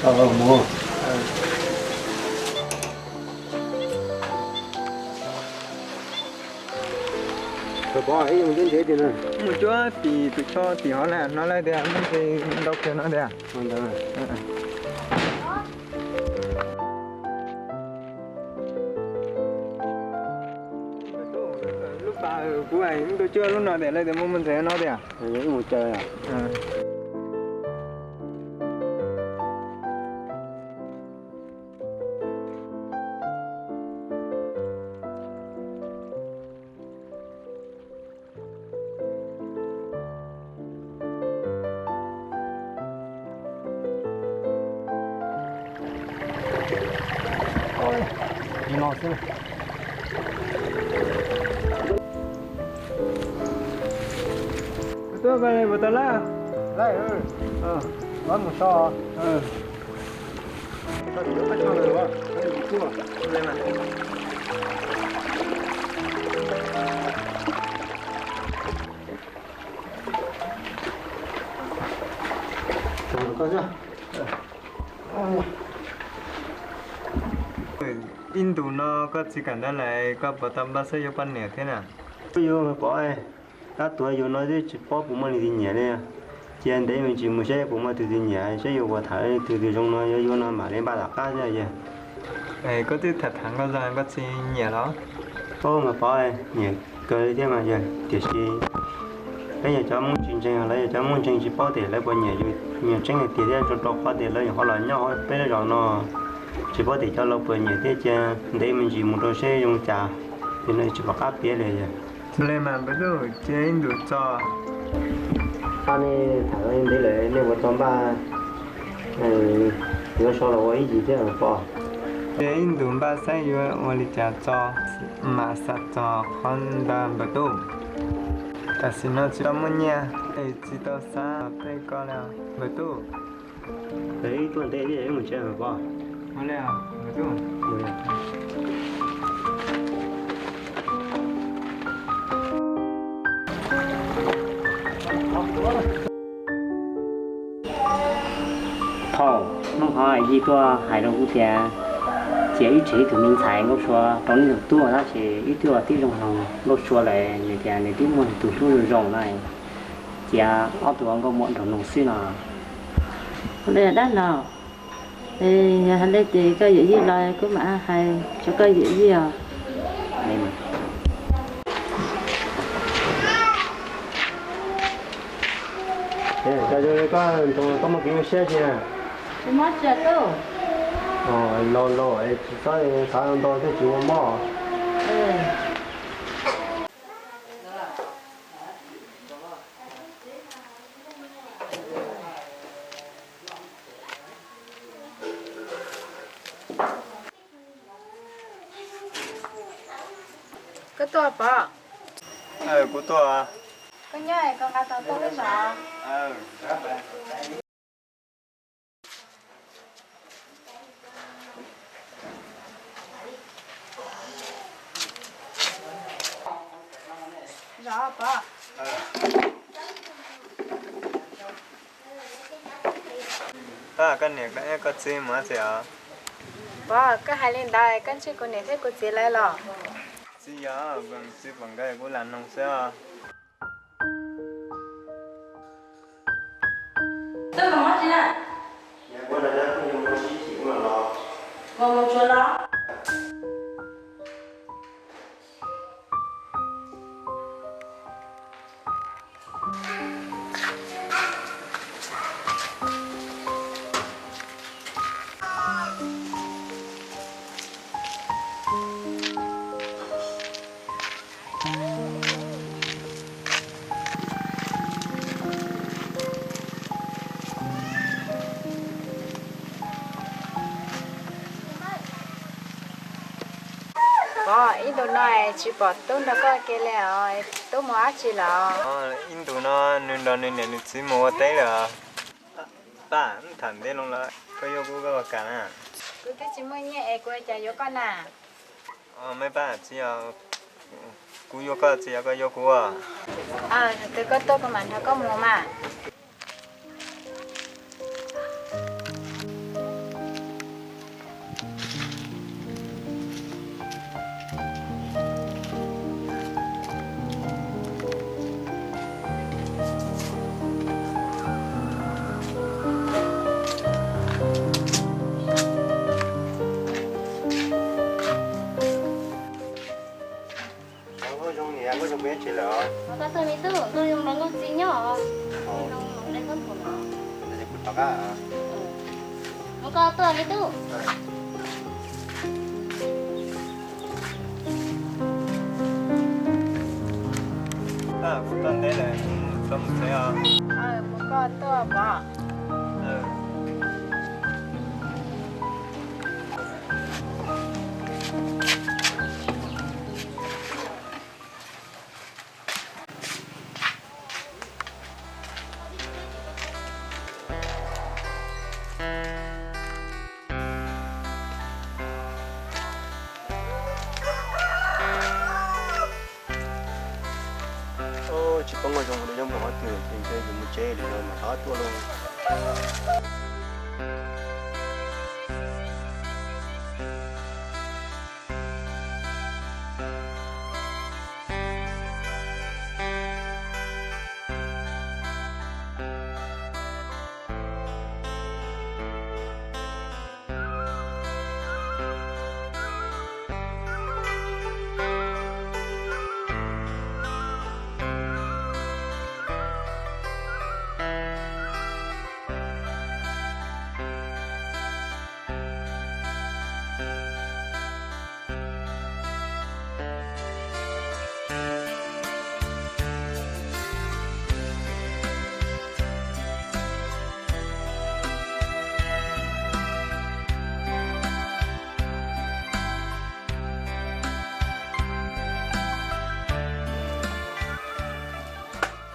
Mus. Pov, ib mus cuab ntsev tiag na. Mus cuab tim tus tsho tim hov na, hnov lawv tias muaj ntses ntau kawg no tiag. Lub pas kuv mus tua cuab lub no tias lawv tias muaj muaj ntses no tias. Tuaj koj li puas tau lawm? Lawm, mus so. Ib ntus no koj txiv kam ntawd lawm, koj puas tau npaj xeeb yuav poj niam thiab na? Yuav pom, tab tuav yus no twb tsis paub puas muaj leej twg nyiam li. Cia ntev me ntsis mus saib puas muaj tus twg nyiam, saib yuav ua tham tus twg zoo no yuav yuav no mam li npaj tom qab thiab yog. Koj twb tham tham nkauj zoo koj txiv nyiam los? Ub, mas pom nyiam kawg li thiab mas yog, tiam sis peb yog cov Hmoob tsis ntseeg, lawv yog cov Hmoob ntseeg tsis paub tias lawv puas nyiam yus nyiam tseeb hais tias thiab, tso rau qhov tias lawv nyuam qhuav los nyob hauv peb lub zos no, tsis paub tias cov laus puas nyiam thiab. Cia ntev me ntsis mus rau seb zoo li cas, ces no tsis pom qab piav li yog. Li mas npawg Tub, cia ib ntus tso. Qab nej tham ntev lawm, nej puas tau npaj yuav so los ua ib yim thiab pom? Cia ib ntus npaj saib yuav ua li cas tso, mam xav txog qhov ntawd npawg Tub. Tam sim no tsis tau muaj nyiaj, tsis tau xav tej ko li npawg Tub. Ib tuaj ntev thiab mus tsev pom. Thaum hnub qhov Yij tuaj hais rau kuv tias cia wb tseg ib tug me ntxhais nkauj sua rau nej tus tub tab sis wb twb ua tib zoo hloov nkauj sua lawm, nws tias nws twb muaj nws tus hlub zoo zoo na, cia ob tug ua nkauj muam nraug nus xwb no. Ua li dab laug, yog hais li ces koj yawm yij los kuv mam hais rau koj yawm yij os. Cas zoo li koj nrog koj muaj kev nyuaj siab tiag? Tsis mob tsis yog tub. Laus laus es tsis txhob xav ntau thiaj tsis ua mob. Koj tuaj pom? Kuv tuaj. Koj nyob es koj nqa tau tau wb zov. Zov pom. Pom, koj niam koj txiv mus dab tsi os? Pom, koj hais li ntawd koj ntsib kuv niam thiab kuv txiv lawv los? Tsis yog, txiv pom nkawd kuv lam noog xwb os. Pom, ib ntus no es tsis pom tub nrog koj ua ke li os, tub mus dab tsi lawm? Ib ntus no nws nrog nws niam nws txiv mus ua teb lawm. Paj, tham ntev loo lawm, koj yuav kuv koj puas kam na? Kuv twb tsis muaj nyiaj es kuv ua cas yuav koj na? Me Paj, tsis yog kuv yuav koj, tsis yog koj yuav kuv. Thaum twg koj tuaj kuv mam nrog koj mus mas. Mus koj tuaj me tub, ntuj zoo los nkauj txiv nyob. Mus koj tuaj me tub. Kuv tuaj ntev lawm, koj mus tsev os. Mus koj tuaj pom. Tsis paub ua zoo mus nrog yawg mus qhov twg, ces ntshe yus mus tsev lawm mas rov qab tuaj lauj.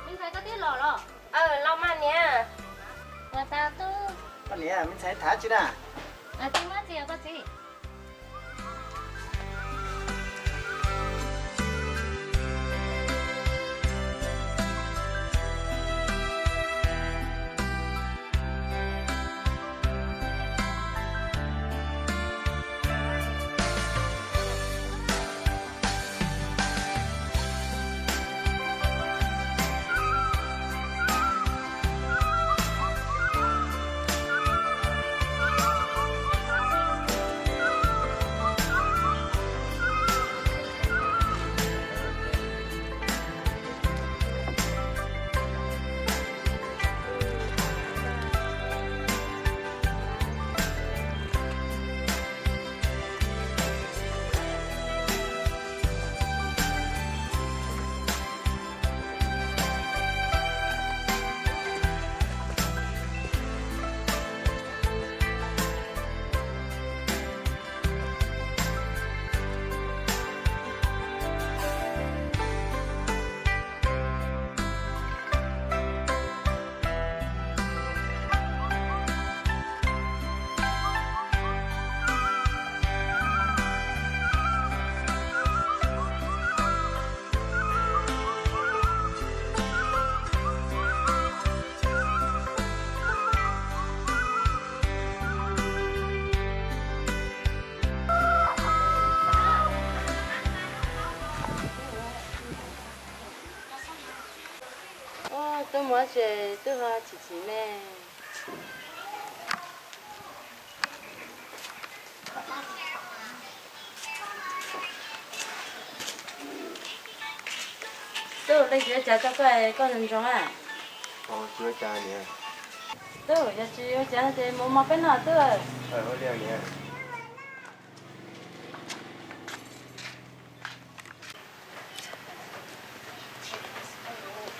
Me ntxhais, koj twb los los? Aw, los mas niam. Ua tau tub. Koj niam, me ntxhais tham tsi na? Tsis muaj txiv os koj txiv. Tub muab tsev twb ho chim chim me. Tub, leej twg ua cas tso koj, koj zoo zoo a? Tub, yog tsis ua cas ces mus mos peb noj tub.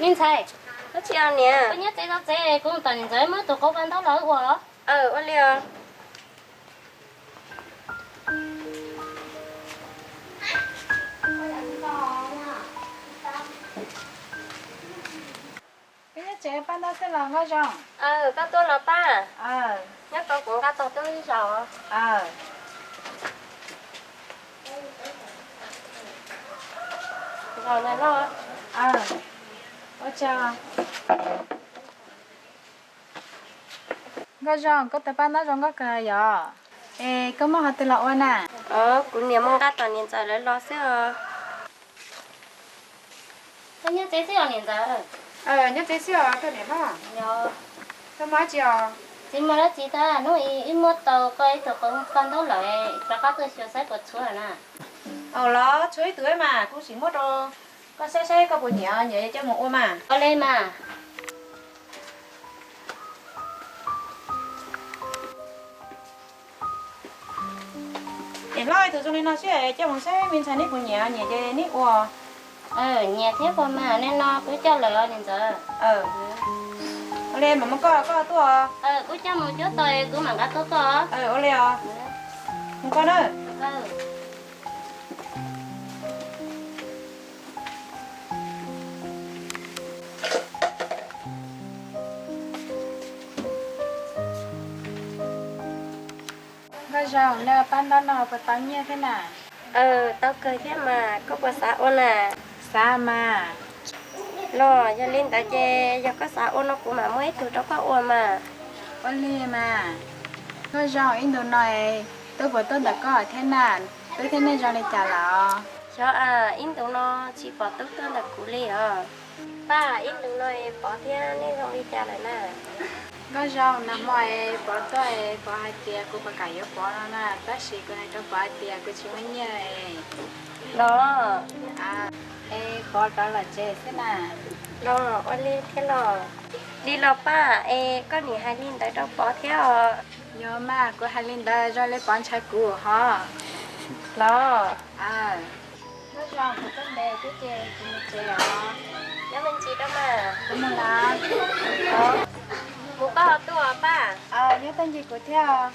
Me ntxhais, koj nyob tsev txog tsev, kuv mus tom niam ntxawm muab tus qauv paj ntaub los wb ua. Aw, ua li os. Peb nyob tsev paj ntaub xwb los Nkauj Zoo? Aw, koj tuaj los pab. Nyob tau kuv nqa tog tub ib zaug. Zaum no los. Ua tsaug. Nkauj Zoo, koj tus paj ntaub zoo nkauj kawg yom. Es koj muab qhov twg los ua na? Kuv niam mus nqa tom niam ntxawm lawv los xwb os. Koj nyob tsev xwb os niam ntxawm? Nyob tsev xwb os koj niam hlob. Koj muaj dab tsi os? Tsis muaj dab tsi, tab hnub ib muab tau koj ib tug qauv paj ntaub lawm, rov qab tuaj xyuas saib puas tshuav na. Aw los, tshuav ib tug mas kuv sim muab rau Koj saib saib koj puas nyiam, nyiam coj mus ua mas. Ua li mas. Niam hlob, tus zoo li no xwb, coj mus saib me ntxhais neb puas nyiam, nyiam ces neb ua. Nyiam thiab puas mas, nej no kuv coj lawm niam ntxawm. Ua li mas, mus koj, koj tuaj. Kuv coj mus cuab tau, kuv mam nqa tuaj koj. Ua li os. Mus koj na. Nkauj Zoo, nej pab ntaub no puas tau nyiaj thiab na? Tau kawg thiab mas, koj puas xav ua na? Xav mas. Los yog li ntawd ces yog koj xav ua no kuv mam muab ib tug rau koj ua mas. Ua li mas. Nkauj Zoo, ib ntus no es tub puas tuaj ntawm koj thiab na? Tub thiab nej zoo li cas lawm? Xyov as, ib ntus no tsis pom tub tuaj ntawm kuv li os. Paj, ib ntus no es Pov thiab nej zoo li cas lawm na? Nkauj Zoo, nag hmo es Pov tuaj es Pov hais tias kuv puas kam yuav Pov no na, tab sis kuv hais rau Pov hais tias kuv tsis muaj nyiaj. Los, es Pov rov los tsev xwb na. Los ua li thiab los. Li los Paj, es koj nim hais li ntawd rau Pov thiab os? Yog mas, kuv hais li ntawd zoo li Pov ntshai kuv hos. Los. Nkauj Zoo, kuv tuaj ntev twb ces kuv mus tsev os. Nyob me ntsis rau mas. Kuv mus lawm. Mus koj ho tuaj Paj. Nyob tuaj ncig kuv thiab.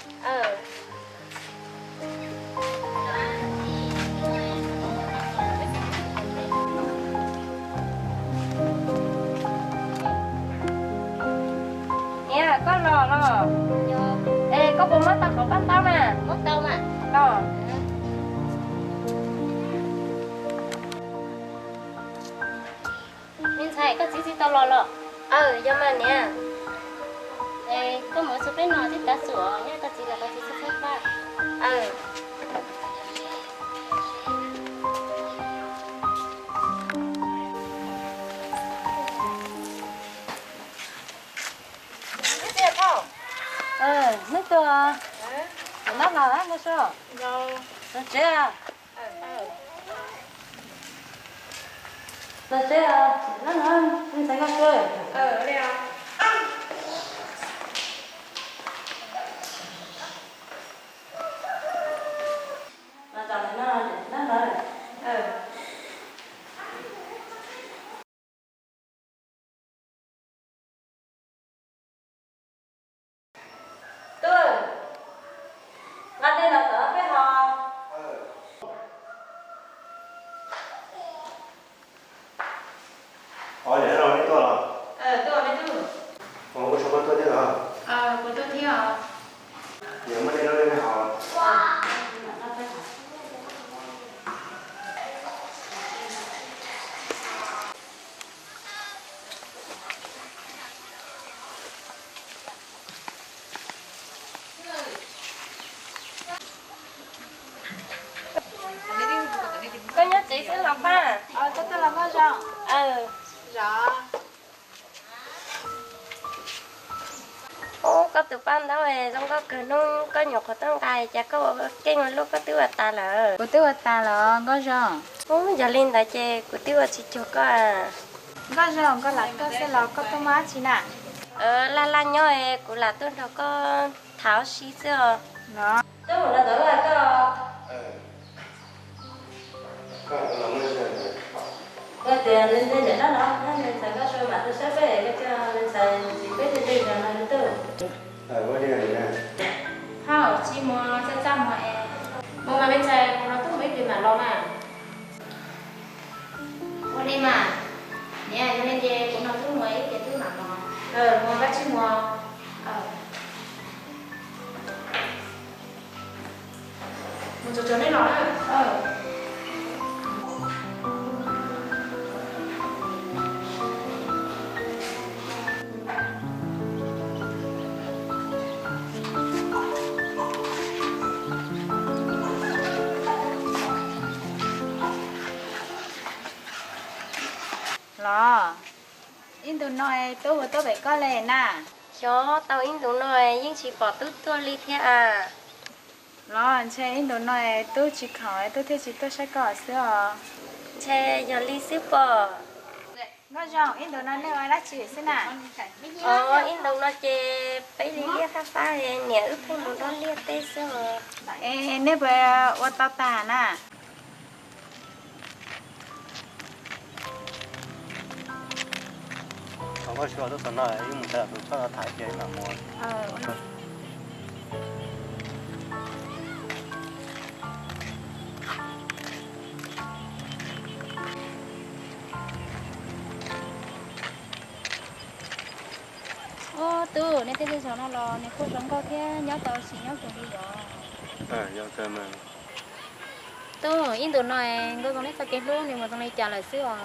Niam, koj los los? Es koj puas muab tau cov paj ntaub na? Muab tau mas. Los. Me ntxhais, koj txiv tsis tau los los? Aw, yog mas niam. Es koj mus txog peb no tib tav xwm os, nyob koj txiv los koj txiv txhob txhawb paj. Aw. Neb tuaj, neb los Nkauj Zoo? Los tsev. Los tsev, neb los, me ntxhais Nkauj Zoo. Los tsev, neb los. Tub, nqa dej los tod peb haus. Os, niam, nej tuaj los? Tuaj me tub. Os, ua tsaug koj tuaj thiab los? Kuv tuaj thiab os. Niam, muab dej rau nej haus. Koj nyob tsev xwb los Paj? Koj tuaj los Nkauj Zoo? Aw. Ub, koj tus paj ntaub zoo nkauj kawg, hnub koj nyuam qhuav tuaj nqa cas koj ua keej ua lub koj twb ua tas lawm. Kuv twb ua tas lawm Nkauj Zoo. Ub, yog li ntawd ces kuv twb ua tsis cuag koj. Nkauj Zoo, koj lam tuaj xwb los koj tuaj muaj dab tsi na? Laj laj nyob es kuv lam tuaj nrog koj tham ua si xwb os. Twb mus no tod laj koj. Koj tias nws nthe niam dab no, me ntxhais Nkauj Zoo mam tuaj saib peb, koj coj me ntxhais ntxiv peb thiaj li yog no me tub. Hauj, tsis muaj txaj txaj muag es. Mus mas me ntxhais, kuv no twb mus ib pliag mam los mas. Ua li mas, niam, yog li ces kuv no twb mus ib pliag twb mam los. Mus koj tsis muaj. Mus tsuag tsuag nej los na. Los, ib ntus no es tub puas tuaj pem koj li na? Xyov, tau ib ntus no yeej tsis pom tub tuaj li thiab as. Los ntshe ib ntus no es tub tsis khoom es tub thiaj tsis tuaj saib koj xwb os. Ntshe yog li xwb pob. Nkauj Zoo, ib ntus no nej ua dab tsi xwb na? Os, ib ntus no ces peb li liaj fab fab, niam wb pheej mus dob liaj teb xwb os. Es nej puas ua tau tas na? Nkauj Zoo, tuaj txog no wb mus txog tus tshoj no tham ces wb mam mus. Ub, tub, nej tej zaum no los nws kuj zoo nkauj thiab nyob tau tsis nyob zoo li os. Yog kawg mas. Tub, ib ntus no Nkauj Zoo neb txoj kev hlub nws mus zoo li cas lawm xwb os?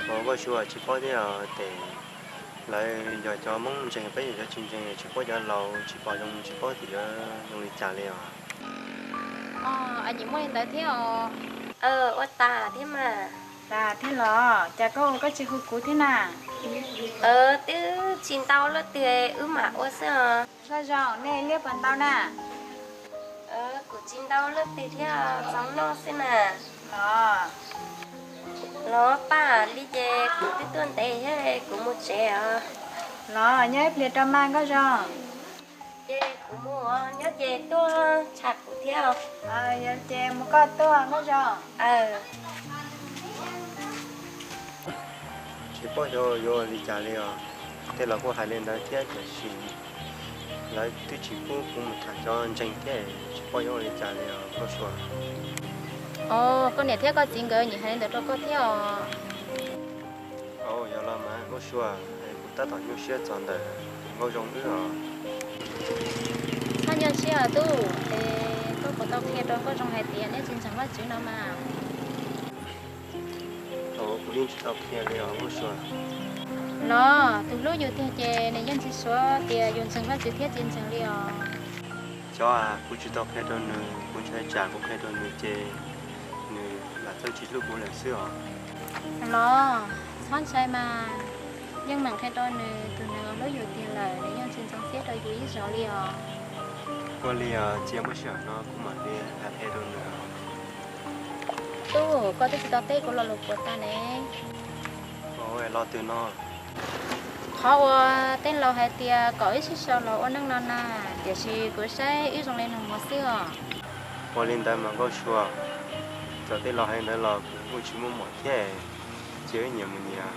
Nkauj Zoo tsis paub thiab os, tes lawv yog cov Hmoob ntseeg peb yog cov tsis ntseeg, tsis paub cov laus tsis pom zoo tsis paub tias yuav zoo li cas li os. Os, muaj li ntawd thiab os. Ua tas thiab mas. Tas thiab los cas koj ua koj tsis hu kuv thiab na? Twb tsis ntau luaj twg wb mam ua xwb os. Nkauj Zoo, nej liaj puas ntau na? Kuv tsis ntau luaj twg thiab, txhob noj xwb na. Los, los pab li ces kuv twb tuaj ntev thiab, kuv mus tsev os. Los nyob ib pliag rau mas Nkauj Zoo. Ces kuv mus, nyob ces tuaj tsham kuv thiab. Yog ces mus koj tuaj Nkauj Zoo. Tsis paub xyov yuav ua li cas li os. Tej laus kuj hais li ntawd thiab tiam sis lawv twb tsis pub kuv mus tham cov ntseeg thiab, tsis paub yuav ua li cas li os Nkauj Sua. Os, koj niam thiab koj txiv nkawd nyiam hais li ntawd rau koj thiab os. Yog los mas Nkauj Sua, kuv tab tom nyuaj siab txog ntawm Nkauj Zoo wb os. Txhob nyuaj siab os tub, es koj puas tau qhia rau Nkauj Zoo hais tias neb tsis ntseeg Vajtswv no mas? Kuv yeej tsis tau qhia li os Nkauj Sua. Los tus hlub yus tiag ces nws yeej tsis suav tias yus ntseeg Vajtswv thiab tsis ntseeg li os. Xyov kuv tsis tau qhia rau nws, kuv ntshai tsam kuv qhia rau nws ces nws lam txawj tsis hlub kuv lawm xwb os. Los, txhob ntshai mas, yeej meem qhia rau nws, tus nws hlub yus tiag lawm nws yeej tsis ntxeev siab rau yus ib zaug li os. Ua li os, cia muaj sij hawm no kuv mam li hais qhia rau nws. Tub, koj twb tsis tau teb kuv lo lus puas tag ne? Los twg no? Qhov uas tej laus hais tias kom wb sib sau los ua neej no na, tiam sis kuv saib wb zoo li nus muag xwb os. Ua li ntawd mas Nkauj Sua, txawm tej laus hais ntawd los kuv kuj tsis muaj mom thiab, cia wb nyias mus nyias.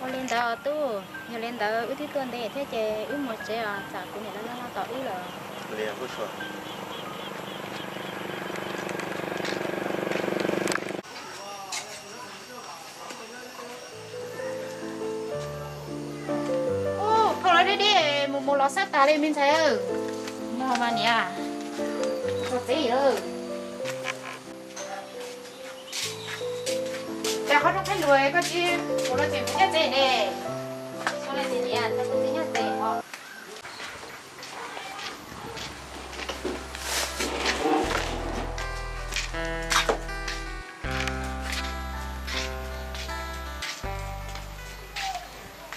Ua li ntawd os tub, yog li ntawd wb twb tuaj ntev thiab ces wb mus tsev os, tsam kuv niam lawv loj loj tos wb lawm. Ub, phauj lawv deb deb mus mus los sab tas li me ntxhais. No mas niam, mus tsev lawm. Cas qhov rooj qhib lus koj tsis mus los tseem mus nyob tsev ne? Zoo li niam, txog kuv txiv nyob tsev os.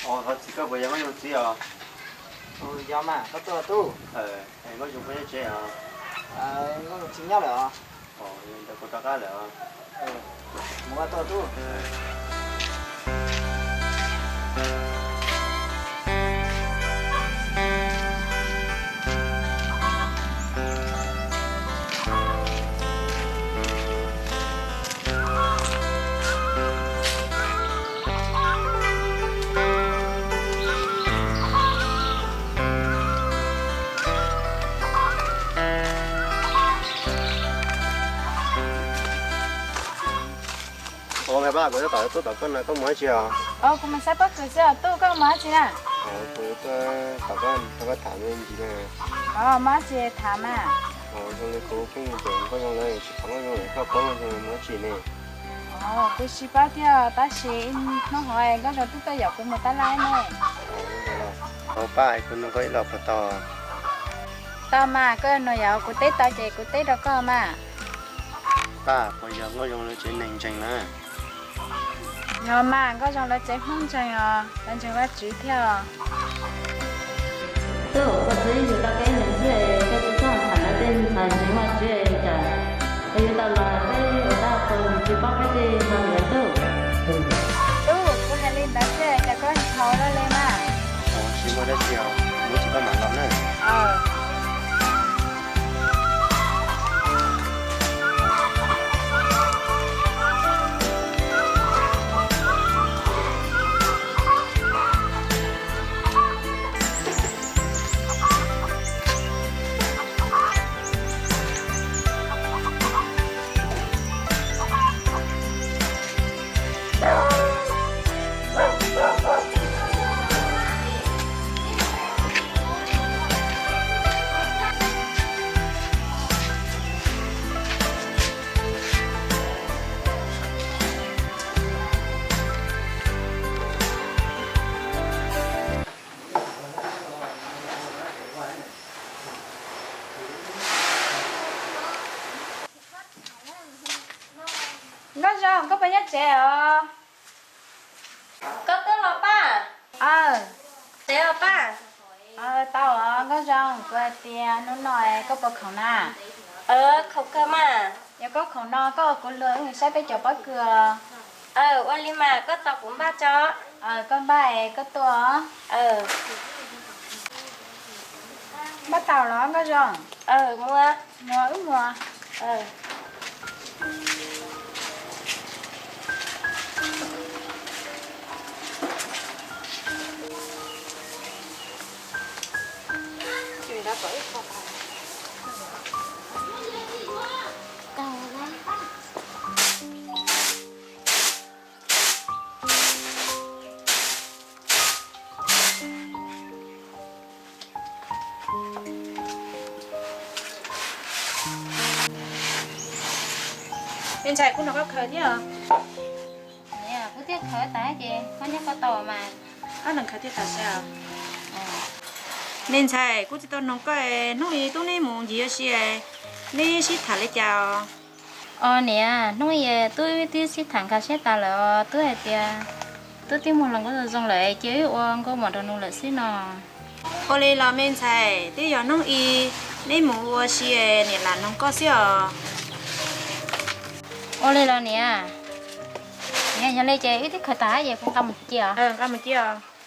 Os, thov txim, koj puas yog Nkauj Zoo txiv os? Yog mas, koj tuaj tub. Nkauj Zoo puas nyob tsev os? Nkauj Zoo tsis nyob lawm os. Ntawd kuv rov qab lawm os. Mus koj tuaj tub. Ua, pab, kuv tab tom tuaj tom koj no, koj mus dab tsi os? Kuv mus saib pob kws xwb os tub, koj mus dab tsi na? Kuv tuaj tom koj, thov koj tham me ntsis na. Os, muaj dab tsi tham mas. Zoo li kuv pheej mus pem Nkauj Zoo lawv tsis pom Nkauj Zoo lawm, koj paub Nkauj Zoo mus dab tsi ne? Os, kuv tsis paub thiab, tab sis hnub hov Nkauj Zoo twb tuaj yaum kuv mus tab laj ne. Os, pab, kuv nug koj ib los puas tau? Tau mas, koj nug yog kuv teb tau ces kuv teb rau koj mas. Pab, puas yog Nkauj Zoo lawv tsev neeg ntseeg na? Yog mas, Nkauj Zoo lawv tsev Hmoob ntseeg os, lawv ntseeg Vajtswv thiab os. Tub, koj txiv yug tau peb neeg xwb, koj tsis txhob tham lawv tej ntseeg Vajtswv li cas. Koj yug tau los peb Koj puas nyob tsev os? Koj tuaj los Paj? Aw, tsev os Paj. Aw, tau os Nkauj Zoo, kuv hais tias hnub no koj puas khoom na? Aw, khoom kawg mas. Yog koj khoom no koj ua kuv luag wb mus saib peb cov pob kws os. Aw, ua li mas koj tos kuv npaj tso. Aw, koj npaj es koj tuaj. Aw, npaj tau los Nkauj Zoo? Aw, mus, mus wb mus. Me ntxhais, kuv nrog koj khaws thiab os. Niam, kuv twb khaws tas ces koj nyob koj tau mas. Koj nrog khaws thiaj tas sas. Me ntxhais, kuv tsis tau noog koj, hnub ib tub neb mus ncig ua si, neb sib tham li cas os? Os niam, hnub ib tub twb sib tham nkag siab tas lawm os, tub hais tias tub twb muaj hluas nkauj zoo zoo lawm ces wb ua nkauj muam nraug nus lawm xwb no. Ua li los me ntxhais, twb yog hnub ib neb mus ua si, niam lam noog koj xwb os. Ua li los niam, niam yog li ces wb twb khaws tas ces kuv nqa mus cia os. Nqa mus cia os.